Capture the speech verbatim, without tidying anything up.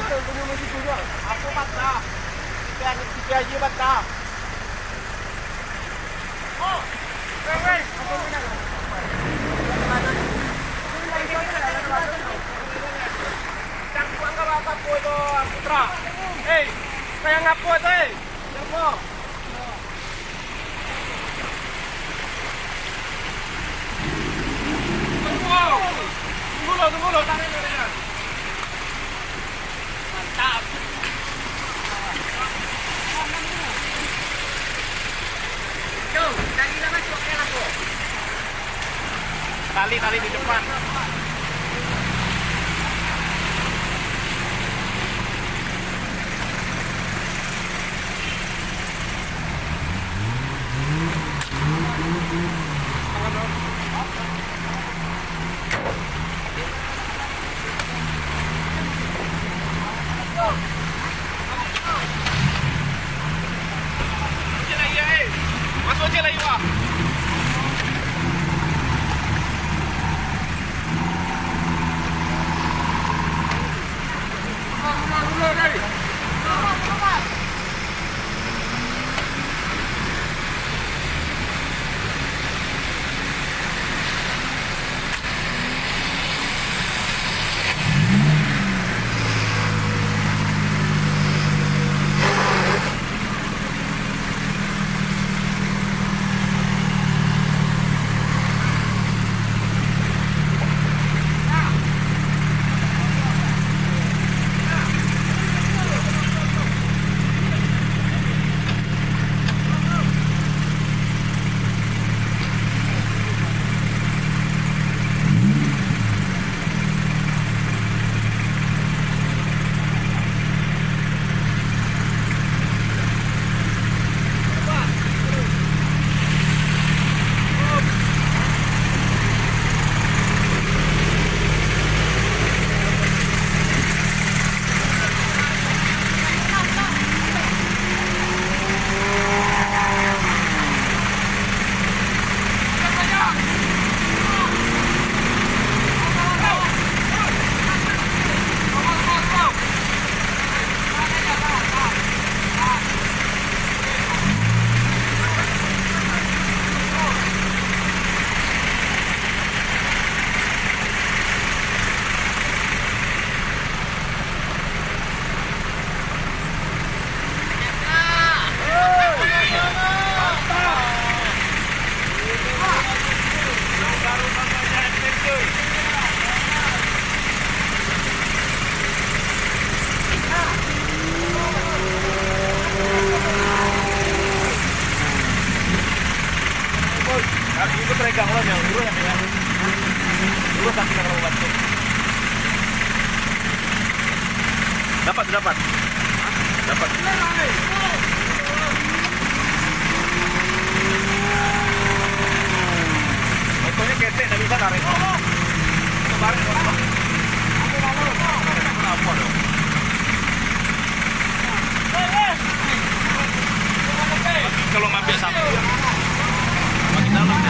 Apo patah? Tiga, tiga aja patah. Cangkuang ka bawah kapo tu, Putra. Hei, kau yang ngapo tu, hei? Ngapo? Tunggu, tunggu lo, tunggu lo, tarik lo, tarik lo. Mantap. Tuh, tali lah masuk ke lapo. Tali, tali di depan. Masuk je lah, Iwa. Kaki itu teregang lah, yang lurus ya, ya. Lurus kaki kalau bantu. Dapat, dapat. Dapat. Motornya ketek, nggak bisa narik. Itu barang, Pak. Kenapa dong? Tapi kalau ngambil sampah, makin dalam.